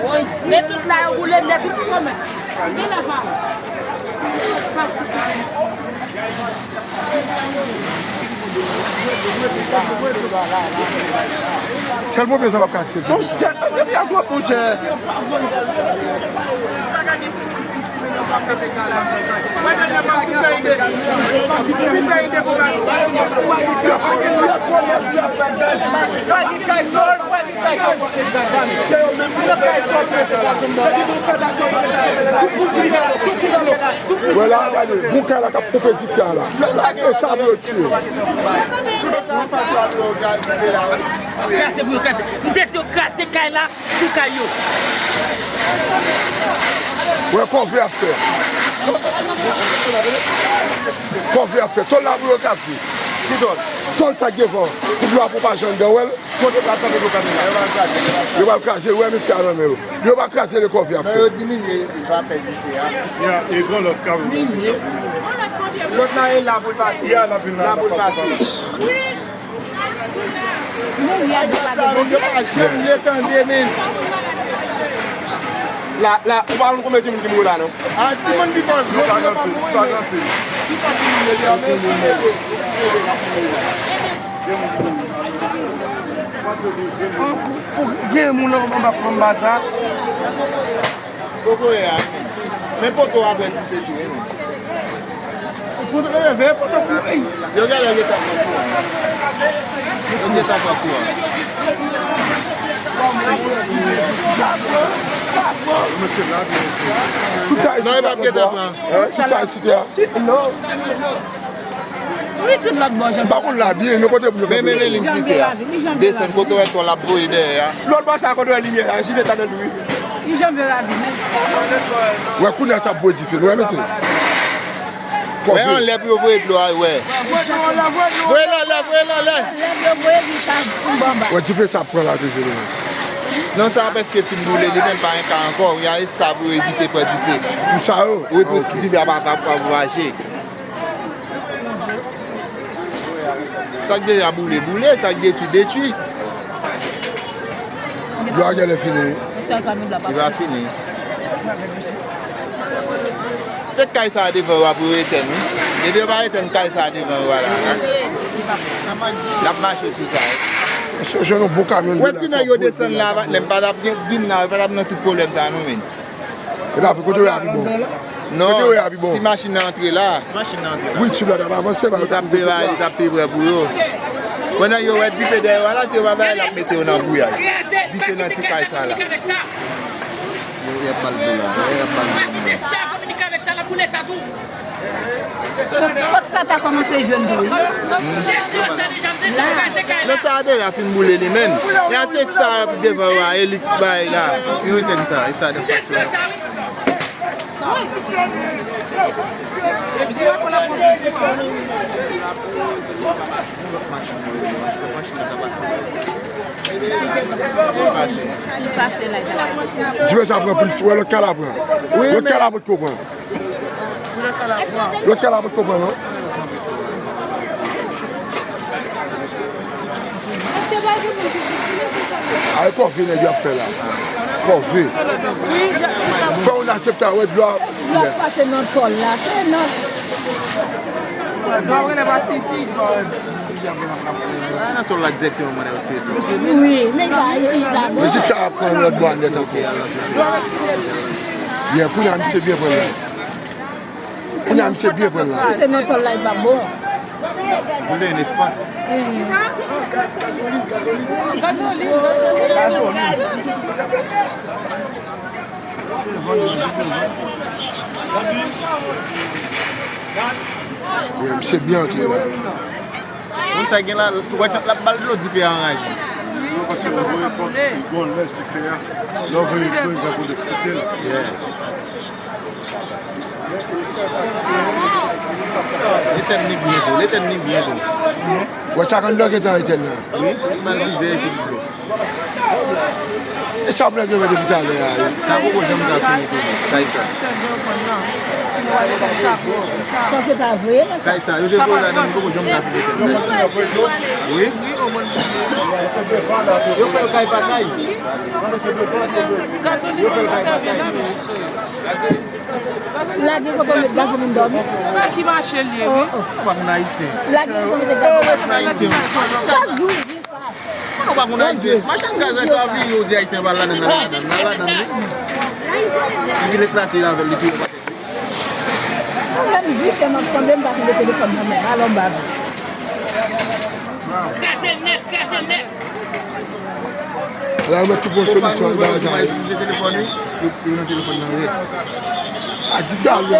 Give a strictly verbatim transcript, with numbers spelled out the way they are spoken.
Woy, men tout la yo boule nèt, tout kòmè. Gen la pa. Sèl pwomès sa p ap ka tire. Yon sèl pwomès sa p ap ka tire. Wè la, gade, bouka la k ap koupe dife a la. E sa pou yo tire. Kraze pou yo kraze. M te di yo kraze kay la, sou kay yo. Wè kòve ap fè. Kòve ap fè. Tòl la pou yo kraze. Ki tòl? Tòl sa k devan. Pou dlo a pran pa jan anndan, wè l. Kote pral kanpe pou kanpe la? Yo pral kraze. Yo pral kraze, wè, men fè a nan men yo. Yo pa kraze le kòve ap fè. Non, yo diminye vapè dife a. Ya, e gon lòt ka. Lòt la e la pou l pase. Ya, la pou l pase. Yo pa janm lè tande, men. La, la, ou pa konn konbyen timoun ki mouri la, non? A, timoun ki pa mouri, yo pa mouri, men. Ki pa timoun yo, yo, men, ki leve, ki leve, k ap mouri la. Pou, pou gen moun anba flanm ba sa. Kokoye a, men poto a bwè dife tou, wi, men. Poto, e, veye poto pou, ey. Yo genlè gentan pran kouran. Yo gentan pran kouran. Tout sa isit la, tout sa isit la. Wi, tout lòt bò, jan. M pa konn la byen, men kote pou yo kanpe. Men, men, men, li vite a. Desann kote w wè tòl ap voye dèyè a. Lòt bò sa kote w wè limyè a, jide ta nan dri. Li janbe rabi, men. Wè, kounye a sa ap voye dife, nou wè, mesye. Wè, anlè pou yo voye dlo a, wè. Voye l anlè, voye l anlè. Lè yo voye, li ta tonbe anba. Wè, dife sa ap pran la, toujou, men. Non, sa a prèske fin boule, li menm pa gen ka ankò. Y a e sa pou yo evite pran dife. Pou sa yo? Wi, pou dife a pa, pa, pa pwopaje. Sa k deja boule, boule, sa k detwi, detwi. Dlo a genlè fini. Li va fini. Se kay sa a devan yo a pou yo etèn, wi. Depi yo pa etèn kay sa a devan yo a la, l ap mache sou sa, wi. Wè, sinon yo desann la, patnè m, pa t ap gen, vin la, yo pa t ap nan tout pwoblèm sa a, non, men. E pa vre, kote yo ye a pi bon. Non, kote yo ye a pi bon. Si machin nan antre la. Si machin nan antre la. Wi, tib la t ap avanse, li t ap peye, li t ap peye prè pou yo. Pandan yo wè dife dèyè yo a la, se yo pa bay, l ap mete yo nan bouyay. Dife nan ti kay sa la. Yo, y ap ba l dlo la, y ap ba l dlo la. Fòk, fòk sa ta kòmanse jwenn tou, wi. Non, sa a deja fin boule li menm. E a se sa devan yo a, e li k bay la. Yo etèn sa, e sa devan yo. Dife sa pran plis, wè lòt kay la pran. Lòt kay la poko pran. Lòt kay la potko pran, non. A, e kòve nèg yo ap fè la. Kòve. Fè yon asepta, wè, dlo a. Dlo ap pase nan tòl la. Se nan. A, nan tòl la dirèkteman, mwen, yo tire dlo. Wi, men pa isit la. Men ti fè a pran lòt bò a nèt ankò. Byen, kounye a, misye byen pran la. Kounye a, misye byen pran la. Si se nan tòl la, li pa bon. Pou l te yon espas. Gazolin, gazolin. Ye, misye byen antre la. Moun sa gen la, wè, l ap ba l dlo, dife a anraje. Non, paske w voye kòb, li gon lè dife a. Lè w voye dlo, li pran pou l eksite l. Yeah. Etèn li byen tou, etèn li byen tou. Wè sa k anndan gentan etèn la. Wi, li mal vize epi dlo. E sa w pral gen depi talè a, wi. Sa poko janm ka fini tou, non. Kay sa. Fòk yo ta voye nan sa. Kay sa, yo te voye ladan, li poko janm ka fini tou. Wi. Yo fè l kay pa kay. Yo fè l kay pa kay. Lage kote w met gazolin dòmi. Ki mache l ye, wi. Ou pa moun ayisyen. Lage kote w met gazolin. Chak jou l di sa. Mwen nou pa konn ayisyen. Machann gaz nan ka vini, ou di ayisyen pa ladan, nan ladan, nan ladan, wi. Epi l eklate avè l, li pi. Mwen menm di ke m ap sanble m pa konn telefòn nan men, alò m ba vre. Kraze l nèt, kraze l nèt. Ala, yo mèt tou pran solisyon ak bagay sa yo. Yo, yo nan telefòn nan rèd. A dife a yo.